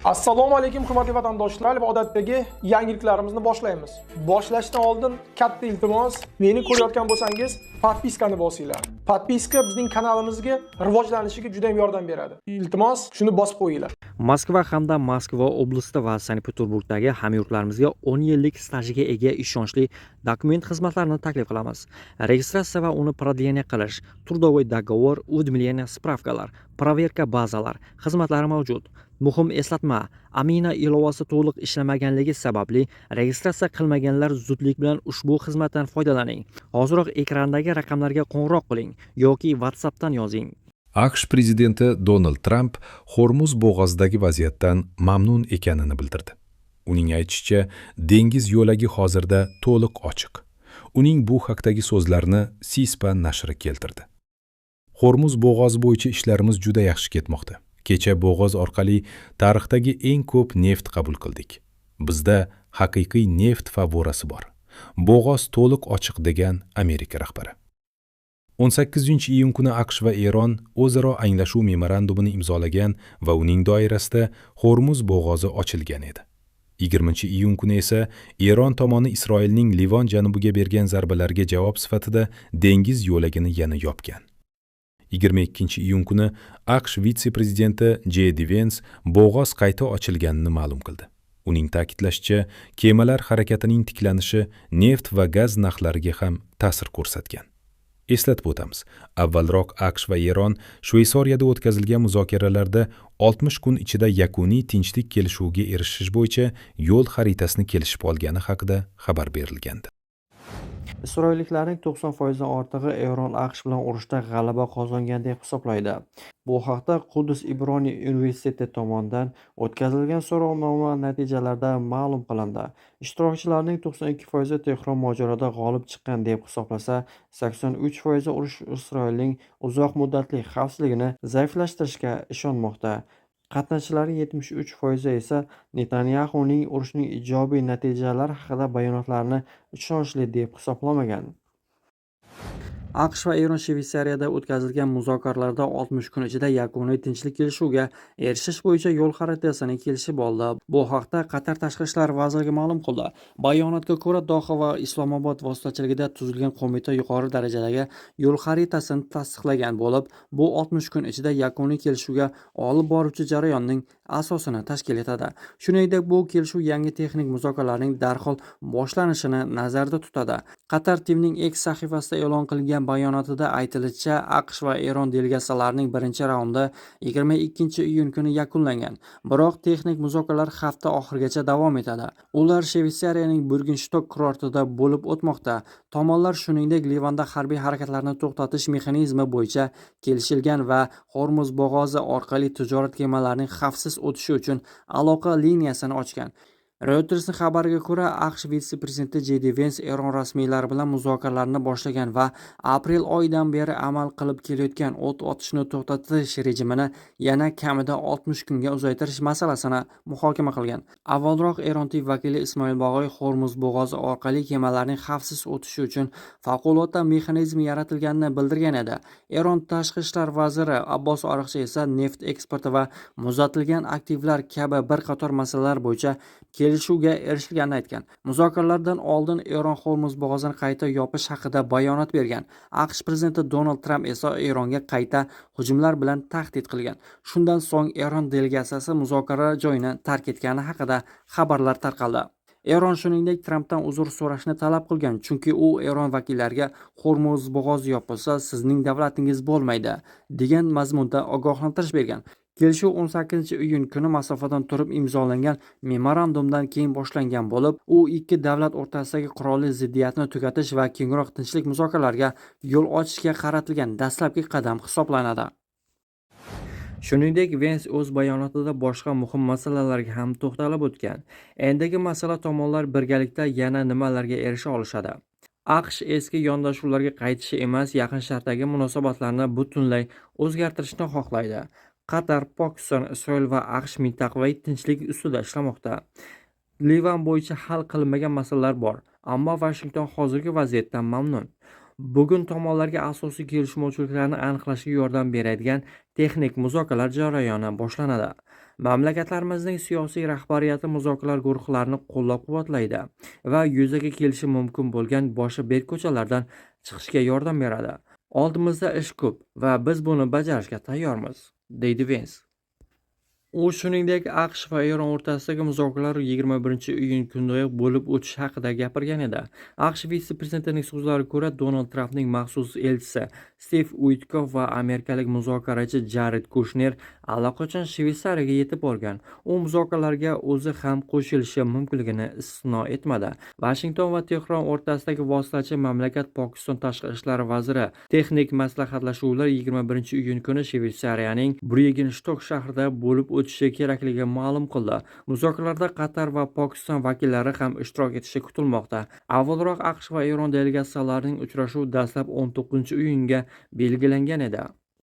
Assalomu alaykum, hurmatli vatandoshlar, va odatdagi yangiliklarimizni boshlaymiz. Boshlashdan oldin katta iltimos, meni ko'rayotgan bo'lsangiz, подписка ni bosinglar. Подписка bizning kanalimizga rivojlanishiga juda ham yordam beradi. Iltimos, shuni bosib qo'yinglar. Moskva hamda Moskva oblasti va Sankt-Peterburgdagi hamyurtlarimizga 10 yillik stajiga ega ishonchli dokument xizmatlarini taklif qilamiz. Registratsiya va uni продление qilish, трудовой договор, уведомление, справка lar, проверка bazalar xizmatlari mavjud. Muhim eslatma: Amina ilovasi to'liq ishlamaganligi sababli registratsiya qilmaganlar zudlik bilan ushbu xizmatdan foydalaning. Hoziroq ekrandagi raqamlarga qo'ng'iroq qiling yoki WhatsAppdan yozing. AQSh prezidenti Donald Tramp Hormuz bo'g'ozidagi vaziyatdan mamnun ekanini bildirdi. Uning aytishicha, dengiz yo'lagi hozirda to'liq ochiq. Uning bu haqdagi so'zlarini C-SPAN nashri keltirdi. Hormuz bo'g'ozi bo'yicha ishlarimiz juda yaxshi ketmoqda. Kecha bo'g'oz orqali tarixdagi eng ko'p neft qabul qildik. Bizda haqiqiy neft favvorasi bor. Bo'g'oz to'liq ochiq, degan Amerika rahbari. 18-iyun kuni AQSh va Eron o'zaro anglashuv memorandumini imzolagan va uning doirasida Hormuz bo'g'ozi ochilgan edi. 20-iyun kuni esa Eron tomoni Isroilning Livon janubiga bergan zarbalarga javob sifatida dengiz yo'lagini yana yopgan. 22-iyun kuni AQSh vitse-prezidenti J. D. Vens bo'g'oz qayta ochilganini ma'lum qildi. Uning ta'kidlashicha, kemalar harakatining tiklanishi neft va gaz narxlariga ham ta'sir ko'rsatgan. Eslatib o'tamiz, avvalroq AQSh va Eron Shveysariyada o'tkazilgan muzokaralarda 60 kun ichida yakuniy tinchlik kelishuviga erishish bo'yicha yo'l xaritasini kelishib olgani haqida xabar berilgandi. Isroilliklarning 90 dan ortig'i Eron AQSh bilan urushda g'alaba qozongan deb hisoblaydi. Bu haqda Quddus Ibroniy universiteti tomonidan o'tkazilgan so'rovnoma natijalarida ma'lum qilindi. Ishtirokchilarning 92 foizi Tehron mojaroda g'olib chiqqan deb hisoblasa, 83 foizi urush Isroilning uzoq muddatli xavfsizligini zaiflashtirishiga ishonmoqda. Qatnashchilarning 73 foizi esa Netanyaxuning urushning ijobiy natijalari haqida bayonotlarini ishonchli deb hisoblamagan. AQSh va Eron Shveysariyada o'tkazilgan muzokaralarda 60 kun ichida yakuniy tinchlik kelishuviga erishish bo'yicha yo'l xaritasini kelishib oldi. Bu haqda Qatar Tashqi ishlar vazirligi ma'lum qildi. Bayonotga ko'ra, Doha va Islomobod vositachiligida tuzilgan qo'mita yuqori darajadagi yo'l xaritasini tasdiqlagan bo'lib, bu 60 kun ichida yakuniy kelishuvga olib boruvchi jarayonning asosini tashkil etadi. Shuningdek, bu kelishuv yangi texnik muzokaralarning darhol boshlanishini nazarda tutadi. Qatar TVning X sahifasida e'lon qilingan bayonotida aytilishicha, AQSh va Eron delegatsiyalarining birinchi raundi 22-iyun kuni yakunlangan. Biroq texnik muzokaralar hafta oxirigacha davom etadi. Ular Shveysariyaning Burgenshtok kurortida bo'lib o'tmoqda. Tomonlar, shuningdek, Livanda harbiy harakatlarni to'xtatish mexanizmi bo'yicha kelishilgan va Hormuz bo'g'ozi orqali tijorat kemalarining xavfsiz o'tishi uchun aloqa liniyasini ochgan. Reutersning xabariga ko'ra, AQSh vitse-prezidenti J. D. Vens Eron rasmiylari bilan muzokaralarni boshlagan va aprel oyidan beri amal qilib kelayotgan o't otishni to'xtatish rejimini yana kamida 60 kunga uzaytirish masalasini muhokama qilgan. Avvalroq Eron TV vakili Ismoil Bog'oy Hormuz bo'g'ozi orqali kemalarning xavfsiz o'tishi uchun favqulodda mexanizm yaratilganini bildirgan edi. Eron tashqi ishlar vaziri Abbos Araqchi esa neft eksporti va muzlatilgan aktivlar kabi bir qator masalalar bo'yicha kelishuvga erishilganini aytgan. Muzokaralardan oldin Eron Hormuz bo'g'ozini qayta yopish haqida bayonot bergan. AQSh prezidenti Donald Tramp esa Eronga qayta hujumlar bilan tahdid qilgan. Shundan so'ng Eron delegatsiyasi muzokara joyini tark etgani haqida xabarlar tarqaldi. Eron, shuningdek, Trampdan uzr so'rashni talab qilgan, chunki u Eron vakillariga "Hormuz bo'g'ozi yopilsa, sizning davlatingiz bo'lmaydi" degan mazmunda ogohlantirish bergan. Kelishuv 18 iyun kuni masofadan turib imzolangan memorandumdan keyin boshlangan bo'lib, u ikki davlat o'rtasidagi qurolli ziddiyatni tugatish va kengroq tinchlik muzokaralariga yo'l ochishga qaratilgan dastlabki qadam hisoblanadi. Shuningdek, Vens o'z bayonotida boshqa muhim masalalarga ham to'xtalib o'tgan. Endigi masala: tomonlar birgalikda yana nimalarga erisha olishadi? AQSh eski yondashuvlarga qaytishi emas, Yaqin Sharqdagi munosabatlarni butunlay o'zgartirishni xohlaydi. Qatar, Pokiston, Isroil va AQSh mintaqaviy tinchlik ustida ishlamoqda. Livan bo'yicha hal qilinmagan masalalar bor, ammo Vashington hozirgi vaziyatdan mamnun. Bugun tomonlarga asosiy kelishmovchiliklarni aniqlashga yordam beradigan texnik muzokaralar jarayoni boshlanadi. Mamlakatlarimizning siyosiy rahbariyati muzokaralar guruhlarini qo'llab-quvvatlaydi va yuzaga kelishi mumkin bo'lgan boshi berk ko'chalardan chiqishga yordam beradi. Oldimizda ish ko'p va biz buni bajarishga tayyormiz, deydi Vens. U shuningdek, AQSh va Eron o'rtasidagi muzokaralar 21-iyun kunidayoq bo'lib o'tishi haqida gapirgan edi. AQSh vitse-prezidentining so'zlariga ko'ra, Donald Trampning maxsus elchisi Stiv Uitkoff va amerikalik muzokarachi Jared Kushner allaqachon Shveysariyaga yetib borgan. U muzokaralarga o'zi ham qo'shilishi mumkinligini istisno etmadi. Vashington va Tehron o'rtasidagi vositachi mamlakat Pokiston tashqi ishlar vaziri texnik maslahatlashuvlar 21-iyun kuni Shveysariyaning Bryugenshtok shahrida bo'lib o'tishi kerakligi ma'lum qildi. Muzokaralarda Qatar va Pokiston vakillari ham ishtirok etishi kutilmoqda. Avvalroq AQSh va Eron delegatsiyalarining uchrashuvi dastlab 19-iyunga belgilangan edi.